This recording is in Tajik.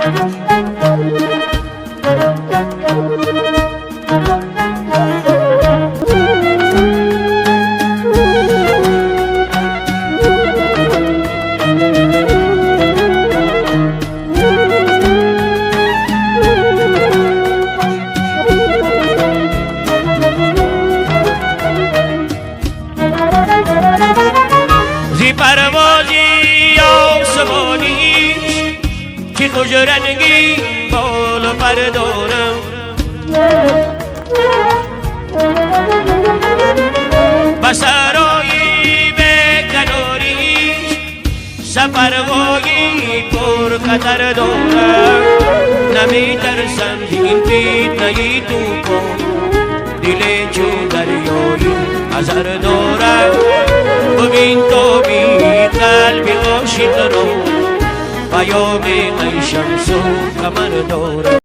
Зи парвози осмониш ки хушранги бол пар дорам, ба сарои беканориш сафарҳои пурхатар дорам. Намитарсам зи ин фитнаи тӯфон, диле чун дарёи Хазар дорам. Бибин тоби қалби ошиқро, паёми ай шамсу қамар дорам.